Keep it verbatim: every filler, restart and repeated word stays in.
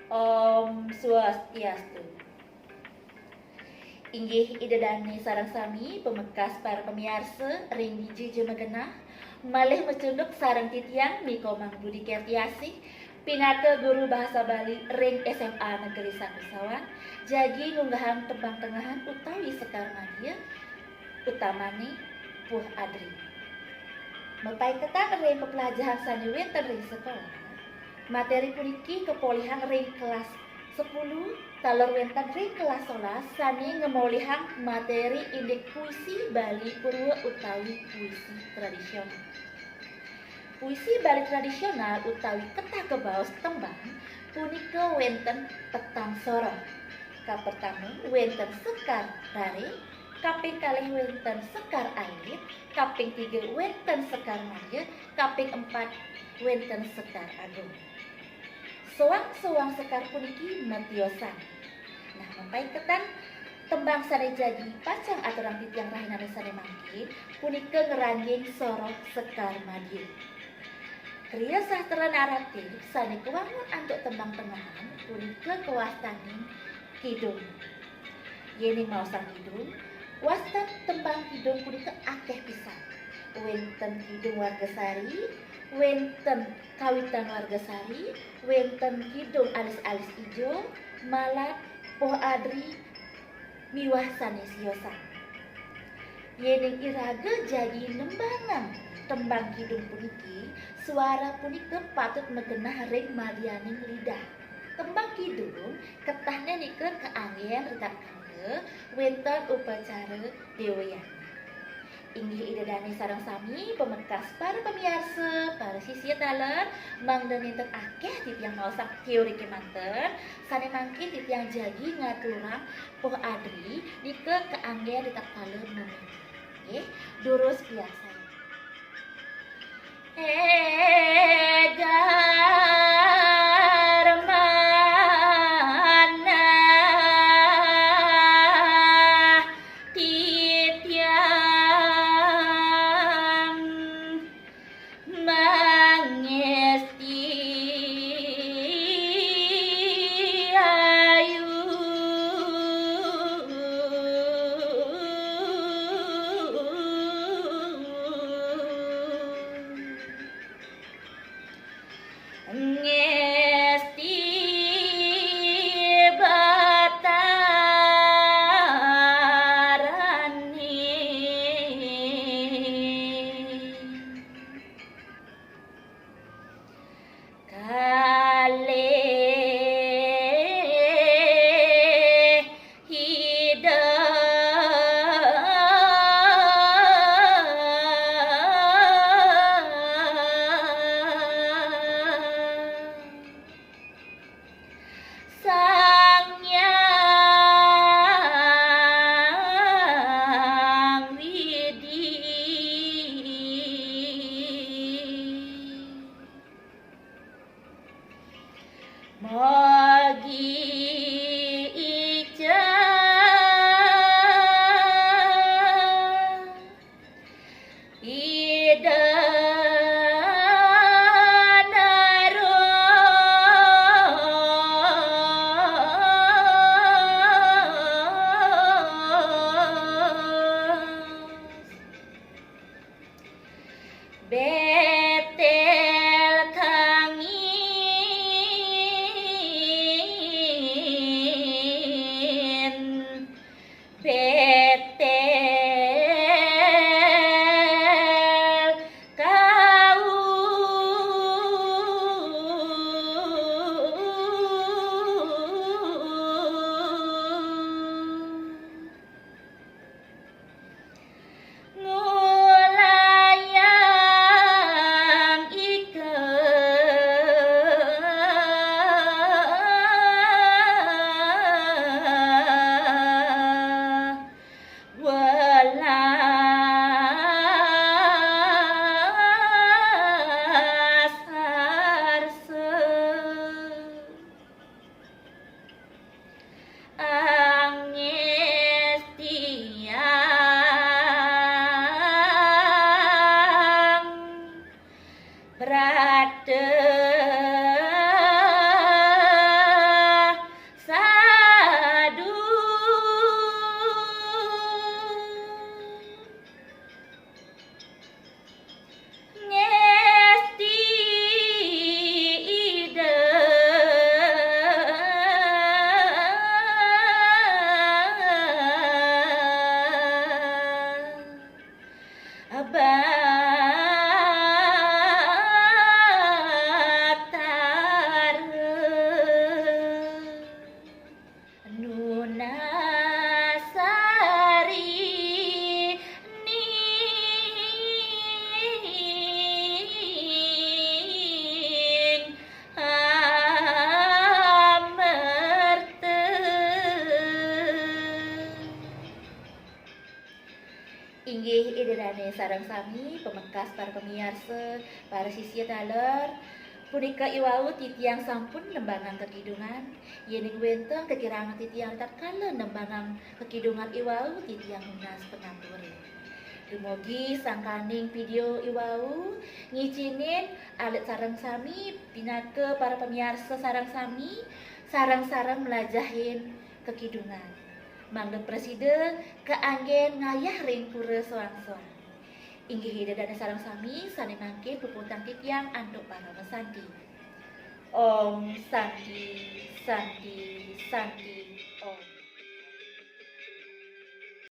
Om Swastiastu. Inggih Ida Dane sareng sami, pamekas para pamiarsa ring dija ja magenah, malih macunduk sareng titiang Ni Komang Budi Kertiasih, pinaka guru bahasa Bali ring S M A Negeri Satu Sawan, jagi ngunggahang tembang tengahan utawi sekar madya, utamane Puh Adri. Mapaiketan ring peplajahan sane wenten ring sekolah, materi puniki kapolihang ring kelas sepuluh, taler wenten ring kelas sebelas sane ngemolihang materi indik puisi Bali Purwa utawi puisi tradisional. Puisi Bali tradisional utawi ketah kabaos tembang punika wenten petang soroh. Kapertama wenten sekar rare, kaping kalih wenten sekar alit, kaping tiga wenten sekar madya, kaping empat wenten sekar agung. Soang-soang sekar puniki matiosan. Nah, mapaiketan tembang sane jagi pacang aturang titiang rahinane sane mangkin punika ngranjing soroh sekar madya. Kriya sastra naratif sane kawangun antuk tembang tengahan punika kawastanin kidung. Yening maosang kidung, wastan tembang kidung punika akeh pisan. Wenten kidung Wargasari, wenten Kawitan Wargasari, wenten kidung Alis-alis Ijo, Malad, Poh Adri, miwah sane siosan. Yening iraga jagi nembangang tembang kidung puniki, suara punika patut magenah ring madyaning lidah. Tembang kidung ketahne nika kaanggen ritatkala wenten upacara dewa yana. Inggih Ida Dane sareng sami, pamekas para pamiarsa, para sisia taler, mangda nenten akeh titiang maosang teori kemanten, sane mangkin titiang jagi ngaturang Poh Adri nika kaanggen ritatkala memimpin. Nggih, durus piarsayang. Egar manah titiang mangesti ayu. Ngesti Batarane. Kalih Ida. Sang Hyang Widi. Mogi ica Ida narus. Betel kangin, betel kau. Ngulayang ika welas arsa. Angestiang brata. Sami pamekas para pamiarsa, para sisia taler, punika iwau titiang sampun nembangang kakidungan, yening wenten kakirangan titiang ritatkala nembangang kakidungan iwau titiang nunas pangampura. Dumugi sangkaning video iwau ngicinin alit sareng sami pinaka para pamiarsa sareng sami sareng-sareng mlajahin kakidungan. Mangda prasida kaanggen ngayah ring pura soang-soang. Inggih Ida Dane sareng sami sane mangkin puputang titiang antuk parama santi. Om Santi, Santi, Santi, Om.